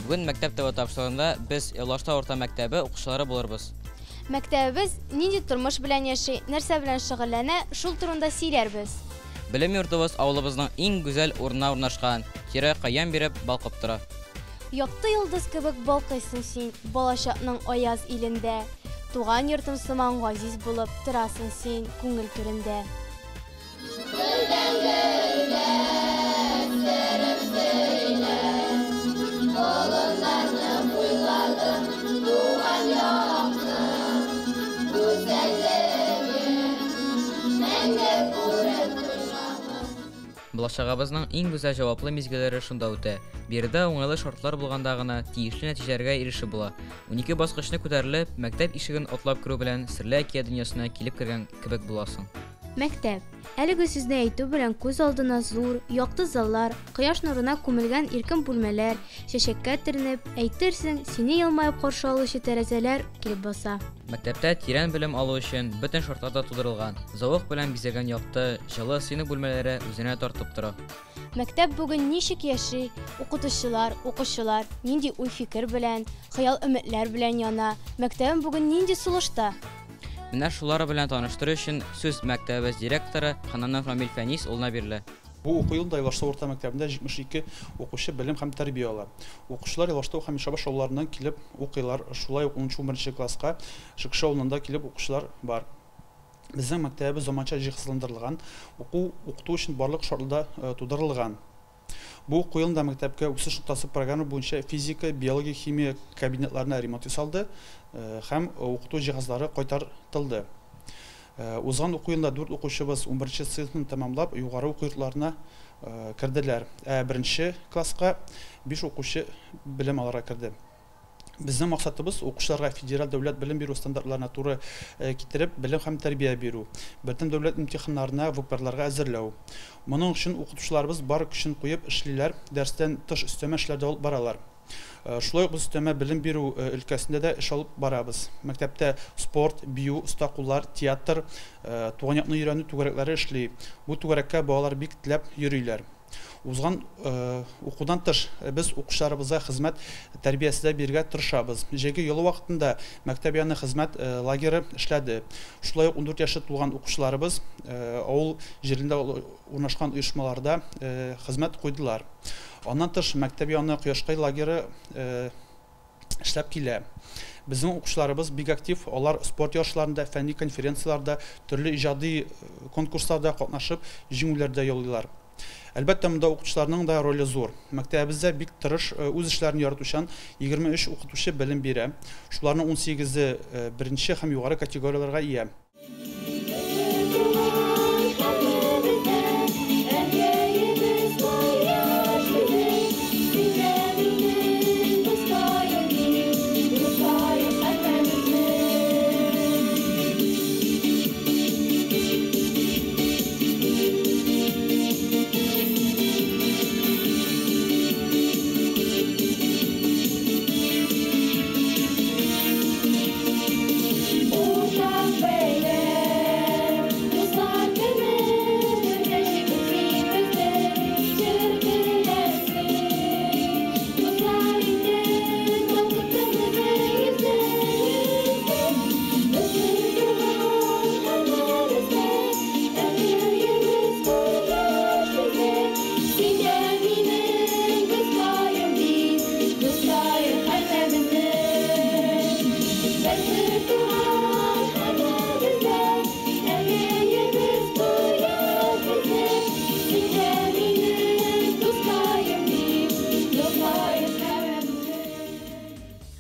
Бүген Мәктәп ТВ тапшыруында без Явлаштау урта мәктәбе укучылары булырбыз. Мәктәбебез нинди тормыш белән яши, нәрсә белән шөгыльләнә, шул турында сөйләрбез. Белем йортыбыз авылыбызның иң гүзәл урынына урнашкан, тирә-якка ямь биреп, балкып тора. Якты йолдыз кебек балкыйсың син балачакның аяз илендә. Туган йортым сыман газиз булып торасың син күңел түрендә. Балачагыбызның иң гүзәл җаваплы мизгелләре шунда үтә. Биредә уңайлы шартлар булганда гына тиешле нәтиҗәләргә ирешеп була. 12 баскычны күтәрелеп, мәктәп ишеген атлап керү белән серле әкият дөньясына килеп кергән кебек буласың. Мәктәп. Әлеге сүзне әйтү белән күз алдына зур, якты заллар, кояш нурына күмелгән иркен бүлмәләр, чәчәккә төренеп, әйтерсең, сине елмаеп каршы алучы тәрәзәләр килеп баса. Мәктәптә тирән белем алу өчен бөтен шартлар да тудырылган. Зәвык белән бизәлгән якты, җылы сыйныф бүлмәләре үзенә тартып тора. Мәктәп бүген ничек яши, укытучылар, укучылар нинди уй-фикер белән, хыял-өметләр белән яна, мәктәбем бүген нинди сулышта? Менә шулар белән таныштыру өчен сүз мәктәбебез директоры Ханнанов Рамил Фәнис улына бирелә. Бу уку елында Явлаштау урта мәктәбендә 72 укучы белем һәм тәрбия ала. Укучылар Явлаштау һәм Ишабаш авылларыннан килеп укыйлар, шулай ук унынчы-унберенче класска Шекше авылыннан да килеп укучылар бар. Безнең мәктәбебез заманча җиһазландырылган, уку, укыту өчен барлык шартлар да тудырылган. Бу уку елында мәктәпкә үсеш ноктасы программа буенча физика, биология, химия кабинетларына ремонт ясалды һәм укыту җиһазлары кайтартылды. Узган уку елында дүрт укучыбыз унберенче сыйныфны тәмамлап, югары уку йортларына керделәр. Ә беренче класска биш укучы белем алырга керде. Безнең максатыбыз укучыларга федераль дәүләт белем бирү стандартларына туры китереп белем һәм тәрбия бирү, бердәм дәүләт имтиханнарына ВПРларга әзерләү. Моның өчен укытучыларыбыз бар көчен куеп эшлиләр, дәрестән тыш өстәмә эшләр дә алып баралар. Шулай ук без өстәмә белем бирү өлкәсендә дә эш алып барабыз. Мәктәптә спорт, бию, оста куллар, театр, туган якны өйрәнү түгәрәкләре эшли. Бу түгәрәккә балалар бик теләп йөриләр. Узган укудан тыш без укучыларыбызга хезмәт тәрбиясе дә бирергә тырышабыз. Җәйге ялы вакытында мәктәп яны хезмәт лагеры эшләде. Шулай ук 14 яше тулган укучыларыбыз авыл җирендә урнашкан оешмаларда хезмәт куйдылар. Аннан тыш мәктәп яны Кояшкай лагеры эшләп килә. Безнең укучыларыбыз бик актив, алар спорт ярышларында, фәнни конференцияләрдә, төрле иҗади конкурсларда катнашып, җиңүләр дә яулыйлар. Әлбәттә, монда укытучыларның да роле зур. Мәктәбебездә бик тырыш, үз эшләрен яратучан 23 укытучы белем бирә. Шуларның 18-е беренче һәм югары категорияләргә ия.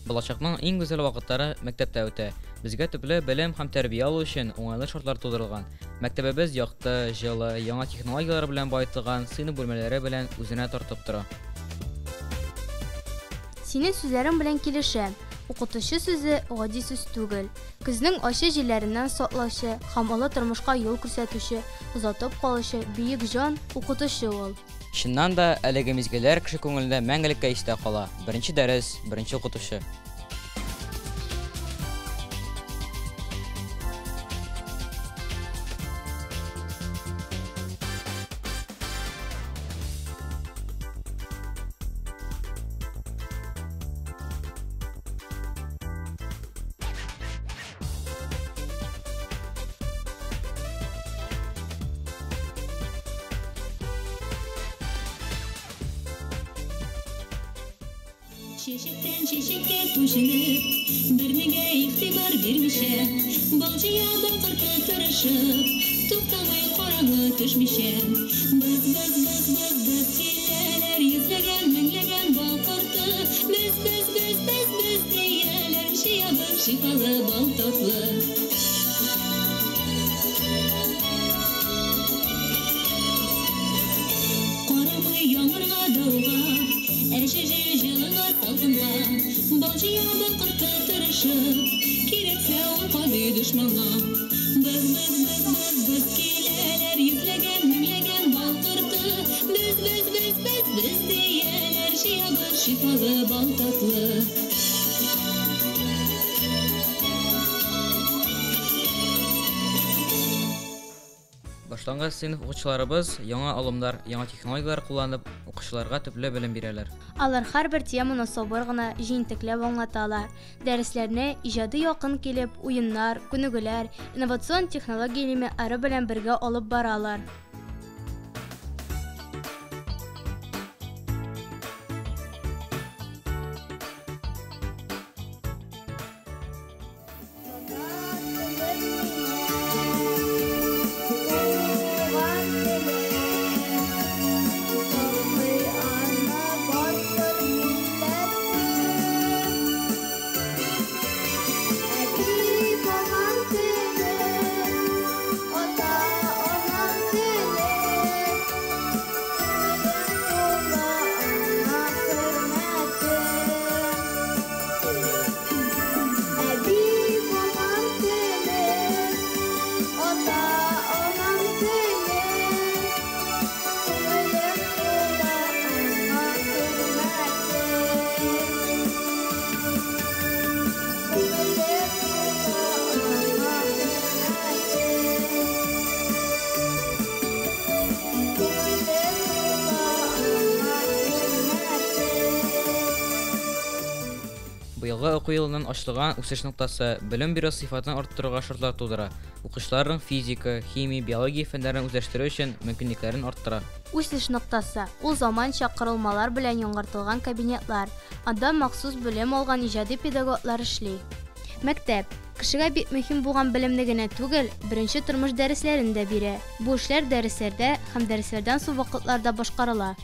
Балачакның иң гүзәл вакытлары мәктәптә үтә. Безгә төпле белем һәм тәрбия алу өчен уңайлы шартлар тудырылган. Мәктәбебез якты, җылы, яңа технологияләр белән баетылган сыйныф бүлмәләре белән үзенә тартып тора. Синең сүзләрең белән килешәм. Укытучы сүзе гади сүз түгел. Көзнең ачы җилләреннән саклаучы һәм олы тормышка юл күрсәтүче, озатып калучы бөек җан укытучы ул. Чыннан да, әлеге мизгелләр кеше күңелендә мәңгелеккә истә кала. Беренче дәрес, беренче укытучы. Чәчәктән чәчәккә күченеп, бернигә игътибар бирмичә, бал җыя бал корты тырышып, туктамый караңгы төшмичә. Быз, быз, быз, быз, быз киләләр, йөзләгән, меңләгән бал корты. Без, без, без, без, без дияләр, җыябыз шифалы бал татлы. Карамый яңгырга, давылга, әче җил җылыга, салкынга, бал җыя бал корты тырышып, кирәксә ул кадый дошманга. Быз, быз, быз, быз, быз киләләр, йөзләгән, меңләгән бал корты. Без, без, без, без, без дияләр, җыябыз шифалы бал татлы. Башлангыч сыйныф укучыларыбыз яңа алымнар, яңа технологияләр кулланып, укучыларга төпле белем бирәләр. Алар һәрбер теманы сабыр гына, җентекләп аңлаталар. Дәресләрне иҗади якын килеп, уеннар, күнегүләр, инновацион технология элементлары белән бергә алып баралар. Быелгы уку елыннан ачылган үсеш ноктасы белем бирү сыйфатын арттыруга шартлар тудыра. Укучыларның физика, химия, биология фәннәрен үзләштерү өчен мөмкинлекләрен арттыра. Үсеш ноктасы ул заманча корылмалар белән яңартылган кабинетлар. Анда махсус белем алган иҗади педагоглар эшли. Мәктәп кешегә бик мөһим булган белемне генә түгел, беренче тормыш дәресләрен дә бирә. Бу эшләр дәресләрдә һәм дәресләрдән соң вакытларда башкарыла.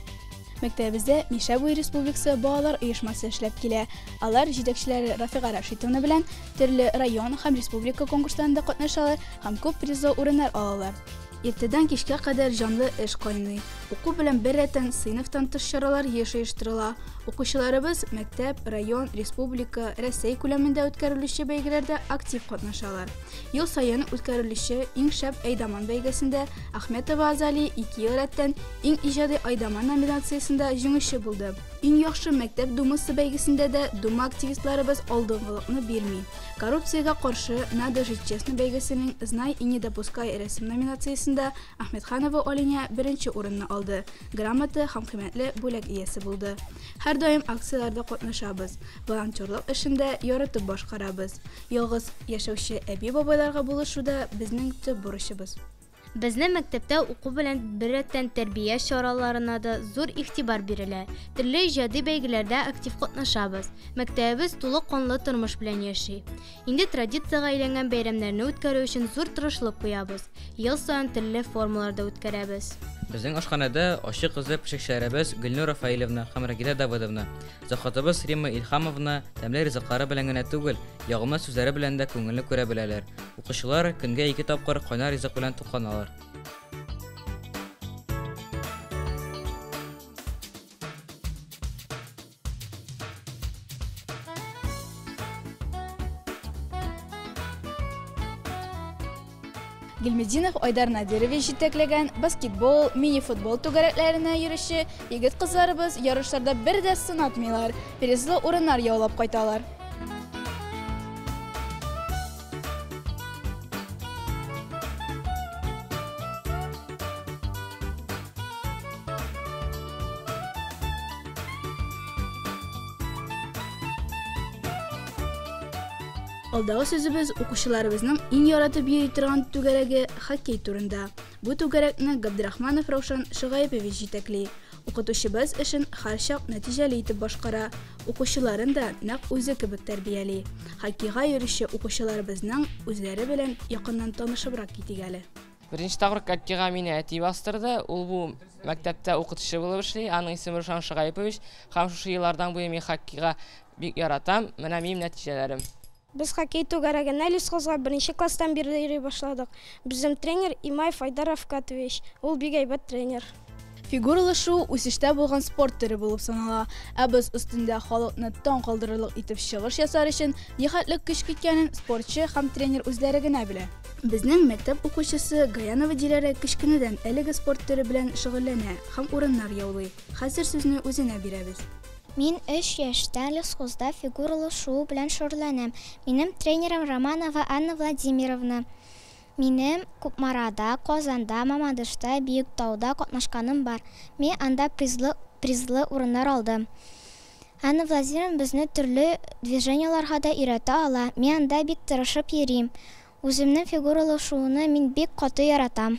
Мәктәбебездә Мишә буе республикасы балалар оешмасы эшләп килә. Алар җитәкчеләре Рафига Рашитовна белән төрле район һәм республика конкурсларында катнашалар һәм күп призлы урыннар алалар. Иртәдән кичкә кадәр җанлы эш кайный. Уку белән бер рәттән сыйныфтан тыш чаралар еш оештырыла. Укучыларыбыз мәктәп, район, республика, Рәсәй күләмендә үткәрелүче бәйгеләрдә актив катнашалар. Ел саен үткәрелүче иң шәп әйдаман бәйгесендә Ахметова Азали 2 ел рәттән иң иҗади әйдаман номинациясендә җиңүче булды. Иң яхшы мәктәп думасы бәйгесендә дә дума активистларыбыз алдынгылыкны бирми. Коррупциягә каршы Надо жить честно бәйгесенең Знай и не допускай рәсем номинациясендә Ахметханова Алиня беренче урынны алды. Грамота һәм кыйммәтле бүләк иясе булды. Һәр даим акцияләрдә катнашабыз. Волонтерлык эшен дә яратып башкарабыз. Ялгыз яшәүче әби-бабайларга булышу да безнең төп бурычыбыз. Безнең мәктәптә уку белән бер рәттән тәрбия чараларына да зур игътибар бирелә. Төрле иҗади бәйгеләрдә актив катнашабыз. Мәктәбебез тулы канлы тормыш белән яши. Инде традициягә әйләнгән бәйрәмнәрне үткәрү өчен зур тырышлык куябыз. Ел саен төрле формаларда үткәрәбез. Безнең ашханәдә ачык йөзле пешекчеләребез Гөлнур Рафаилевна һәм Рагида Давыдовна, завхатыбыз Римма Илһамовна тәмле ризыклары белән генә түгел, ягымлы сүзләре белән дә күңелне күрә беләләр. Укучылар көнгә 2 тапкыр кайнар ризык белән тукланалар. Гильметдинов Айдар Надирович җитәкләгән баскетбол, мини-футбол түгәрәкләренә йөрүче егет-кызларыбыз ярышларда бер дә сынатмыйлар, призлы урыннар яулап кайталар. Алдагы сүзебез укучыларыбызның иң яратып йөри торган түгәрәге хоккей турында. Бу түгәрәкне Габдрахманов Раушан Шыгаепович җитәкли. Укытучыбыз эшен һәрчак нәтиҗәле итеп башкара, укучыларын да нәкъ үзе кебек тәрбияли. Хоккейга йөрүче укучыларыбызның үзләре белән якыннан танышыбрак китик әле. Беренче тапкыр хоккейга мине әти бастырды. Ул бу мәктәптә укытучы булып эшли. Аның исеме Рушан Шыгаепович. Һәм шушы еллардан буе мин хоккейга бик яратам. Менә минем нәтиҗәләрем. Без хоккей түгәрәгенә Лесхозга беренче класстан бирле йөри башладык. Безнең тренер Имаев Айдар Рафкатович. Ул бик әйбәт тренер. Фигуралы шуу үсештә булган спорт төре булып санала. Ә боз өстендә халыкны таң калдырырлык итеп чыгыш ясар өчен нихәтле көч киткәнен спортчы һәм тренер үзләре генә белә. Безнең мәктәп укучысы Гаянова Диләрә кечкенәдән әлеге спорт төре белән шөгыльләнә һәм урыннар яулый. Хәзер сүзне үзенә бирәбез. Мин өч яшьтән Лесхозда фигуралы шуу белән шөгыльләнәм. Минем тренерым Романова Анна Владимировна. Минем Кукмарада, Казанда, Мамадышта, Биектауда катнашканым бар. Мин анда призлы, призлы урыннар алдым. Анна Владимировна безне төрле движениеларга да өйрәтә ала. Мин анда бик тырышып йөрим. Үземнең фигуралы шууны мин бик каты яратам.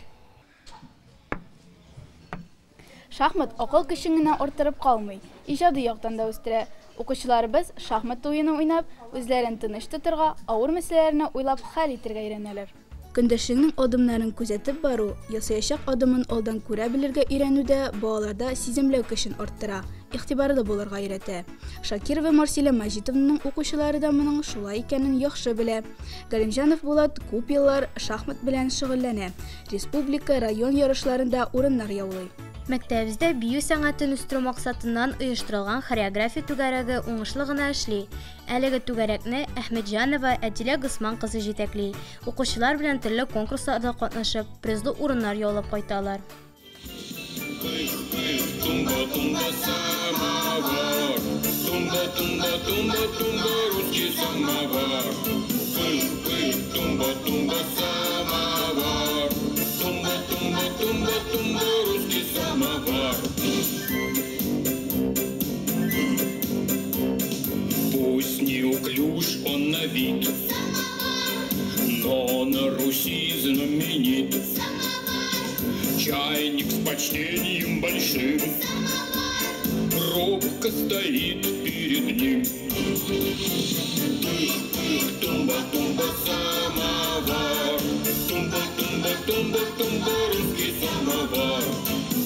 Шахмат акыл көчен генә арттырып калмый, иҗади яктан да үстерә. Укучыларыбыз шахмат уены уйнап, үзләрен тыныч тотырга, авыр мәсьәләләрне уйлап хәл итәргә өйрәнәләр. Көндәшеңнең адымнарын күзәтеп бару, ясаячак адымын алдан күрә белергә өйрәнү дә балаларда сиземләү көчен арттыра, игътибарлы булырга өйрәтә. Шакирова Марсиля Мәҗитовнаның укучылары да моның шулай икәнен яхшы белә. Галимҗанов Булат күп еллар шахмат белән шөгыльләнә, республика, район ярышларында урыннар яулый. Мәктәбебездә бию сәнгатен үстерү максатыннан оештырылган хореография түгәрәге уңышлы гына эшли. Әлеге түгәрәкне Әхмәтҗанова Әдилә Госман кызы җитәкли. Укучылар белән төрле конкурсларда катнашып, призлы урыннар яулап кайталар. Тумба, тумба, самовар. Тумба, тумба, тумба, тумба, русский самовар. Пых, пых, тумба, тумба, самовар. Тумба, тумба, тумба, тумба, русский самовар. Пусть неуклюж он на вид, но на Руси знаменит. Чайник с почтением большим робко стоит перед ним. Пых, пых, тумба, тумба, самовар. Тумба, тумба, тумба, тумба, русский самовар.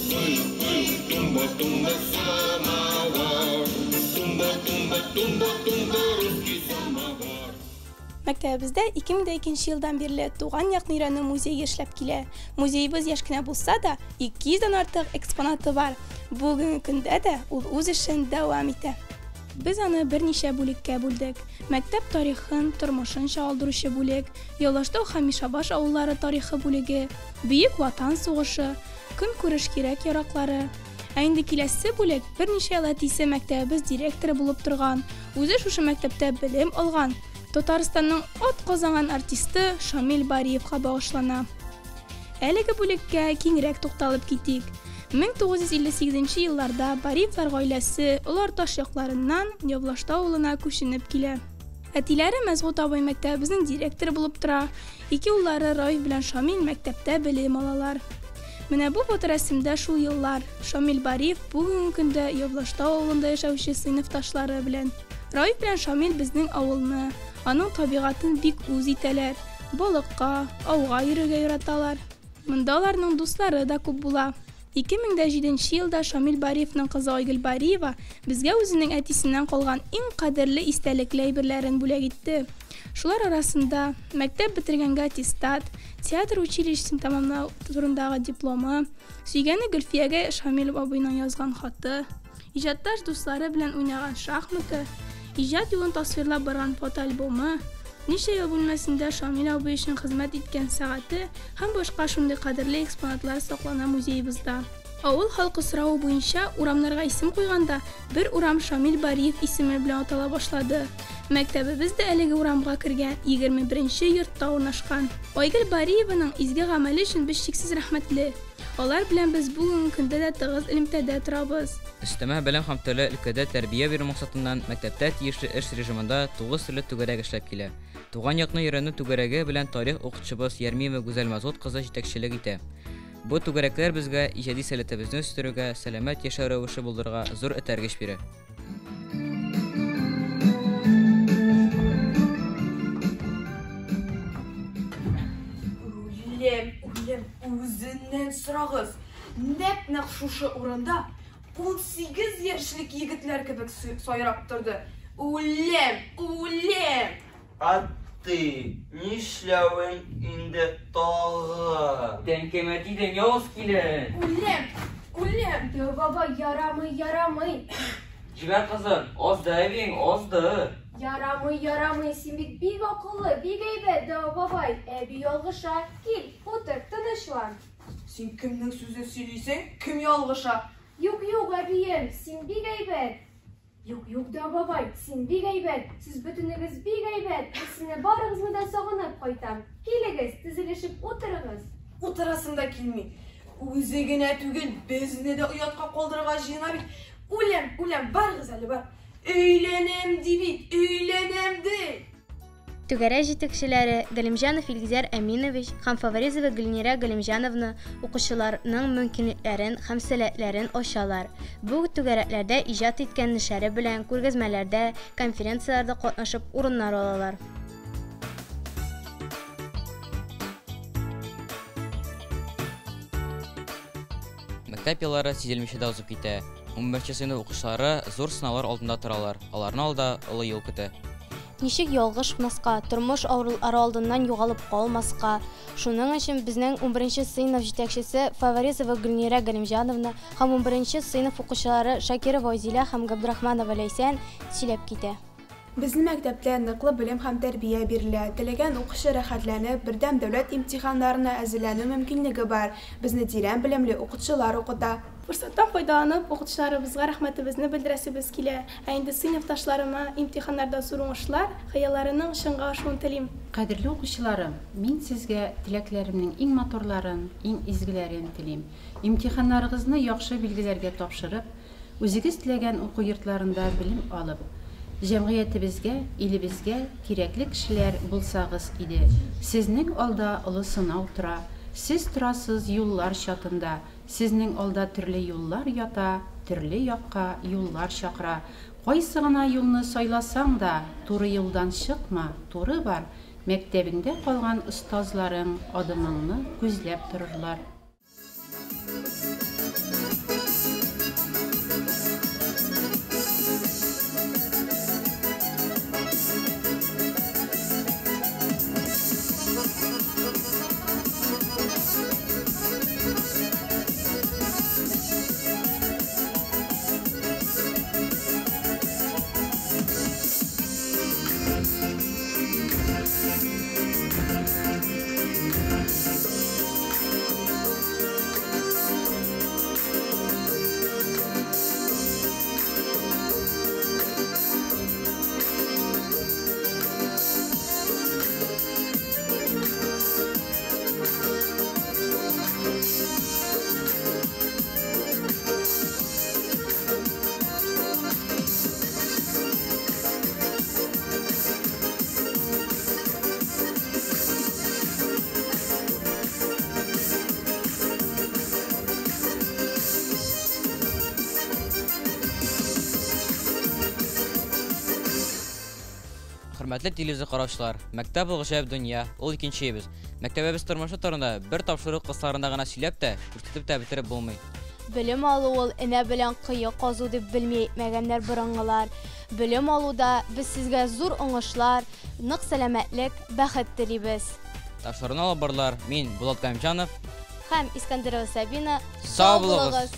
Пых, пых, тумба, тумба, самовар. Тумба, тумба, тумба, тумба, русский самовар. Мәктәбебездә 2002 елдан бирле туган якны өйрәнү музее эшләп килә. Музеебыз яшь кенә булса да, 200 дән артык экспонаты бар. Бүгенге көндә дә ул үз эшен дәвам итә. Без аны берничә бүлеккә бүлдек. Мәктәп тарихын, тормышын чагылдыручы бүлек, Явлаштау һәм Мишәбаш авыллары тарихы бүлеге, Бөек Ватан сугышы, көнкүреш кирәк-яраклары. Ә инде киләсе бүлек берничә ел әтисе мәктәбебез директоры булып торган, үзе шушы мәктәптә белем алган, Татарстанның атказанган артисты Шамил Бариевка багышлана. Әлеге бүлеккә киңрәк тукталып китик. 1958 елларда Бариевлар гаиләсе Олы Арташ якларыннан Явлаштау авылына күченеп килә. Әтиләре Мәсгут абый мәктәбебезнең директоры булып тора, ике уллары Раиф белән Шамил мәктәптә белем алалар. Менә бу фоторәсемдә шул еллар, Шамил Бариев бүгенге көндә Явлаштау авылында яшәүче сыйныфташлары белән. Раиф белән Шамил безнең авылны, аның табигатен бик үз итәләр, балыкка, ауга йөрергә яраталар. Монда аларның дуслары да күп була. 2007 елда Шамил Бариевның кызы Айгөл Бариева безгә үзенең әтисеннән калган иң кадерле истәлекле әйберләрен бүләк итте. Шулар арасында мәктәп бетергәнгә аттестат, театр училищесын тәмамлау турындагы дипломы, сөйгәне Гөлфиягә Шамил абыйның язган хаты, иҗатташ дуслары белән уйнаган шахматы, иҗат юлын тасвирлап барган фотоальбомы, ничә ел бүлмәсендә Шамил абый өчен хезмәт иткән сәгате һәм башка шундый кадерле экспонатлар саклана музеебызда. Авыл халкы соравы буенча урамнарга исем куйганда, бер урам Шамил Бариев исеме белән атала башлады. Мәктәбебез дә әлеге урамга кергән 21 йортта урнашкан. Айгөл Бариеваның изге гамәле өчен без чиксез рәхмәтле. Алар белән без бүгенге көндә дә тыгыз элемтәдә торабыз. Өстәмә белем һәм төрле өлкәдә тәрбия бирү максатыннан мәктәптә тиешле эш режимында 9 төрле түгәрәк эшләп килә. Туган якны өйрәнү түгәрәге белән тарих укытучыбыз Ярмиева Гүзәл Мазут кызы җитәкчелек итә. Бу түгәрәкләр безгә иҗади сәләтебезне үстерүгә, сәламәт яшәү рәвеше булдырырга зур этәргеч бирә. Үләм, үләм, үзеннән сорагыз. Нәп-нәкъ шушы урында 18 яшьлек егетләр кебек сайрап торды. Үләм, үләм! Аты, нишләвең инде тагы? Тәңкәмә тидең, явыз килен! Үләм, үләм! Дәү бабай, ярамый, ярамый! Җибәр, кызым, азды әбиең, азды. Ярамый, ярамый, син бит бик акыллы, бик әйбәт, дәү бабай. Әби ялгыша. Кил, утыр, тынычлан. Син кемнең сүзен сөйлисең? Кем ялгыша? Юк, юк, әбием, син бик әйбәт. Юк, юк, дәү бабай, син бик әйбәт. Сез бөтенегез бик әйбәт. Мин сезне барыгызны да сагынып кайтам. Килегез, тезелешеп утырыгыз. Утырасым да килми. Үзе генә түгел, безне дә оятка калдырырга җыена бит. Үләм, үләм, барыгыз әле, бар. Өйләнәм ди бит, өйләнәм ди. Түгәрәк җитәкчеләре Галимҗанов Илгизәр Әминович һәм Фаваризова Гөлнирә Галимҗановна укучыларның мөмкинлекләрен һәм сәләтләрен ачалар. Бу түгәрәкләрдә иҗат иткән эшләре белән күргәзмәләрдә, конференцияләрдә катнашып урыннар алалар. Мәктәп еллары сизелмичә дә узып китә. 11 сыйныф укучылары зур сынаулар алдында торалар. Аларны алда олы юл көтә. Ничек ялгышмаска, тормыш авырлары алдыннан югалып калмаска. Шуның өчен безнең 11 сыйныф җитәкчесе Фаваризова Гөлнирә Галимҗановна һәм 11 сыйныф укучылары Шакирова Айзилә һәм Габдрахманова Ләйсән сөйләп китә. Безнең мәктәптә ныклы белем һәм тәрбия бирелә. Теләгән укучы рәхәтләнеп, бердәм дәүләт имтиханнарына әзерләнү мөмкинлеге бар. Безне тирән белемле укытучылар укыта. Форсаттан файдаланып, укытучыларыбызга рәхмәтебезне белдерәсебез килә. Ә инде сыйныфташларыма имтиханнарда зур уңышлар, хыялларының чынга ашуын телим. Кадерле укучыларым, мин сезгә теләкләремнең иң матурларын, иң изгеләрен телим. Имтиханнарыгызны яхшы билгеләргә тапшырып, үзегез теләгән уку йортларында белем алып, җәмгыятебезгә, илебезгә кирәкле кешеләр булсагыз иде. Сезнең алда олы сынау тора. Сез торасыз юллар чатында. Сезнең алда төрле юллар ята, төрле якка юллар чакыра. Кайсы гына юлны сайласаң да, туры юлдан чыкма, туры бар. Мәктәбеңдә калган остазларың адымыңны күзләп торырлар. Хөрмәтле телевизор караучылар, мәктәп ул гаҗәеп дөнья, ул икенче өебез. Мәктәбебез тормышы турында бер тапшыру кысаларында гына сөйләп тә, күрсәтеп тә бетереп булмый. Белем алу ул энә белән кое казу дип белми әйтмәгәннәр борынгылар. Белем алуда без сезгә зур уңышлар, нык сәламәтлек, бәхет телибез. Тапшыруны алып бардылар мин, Булат Галимҗанов һәм Искәндәрова Сабина. Сау булыгыз!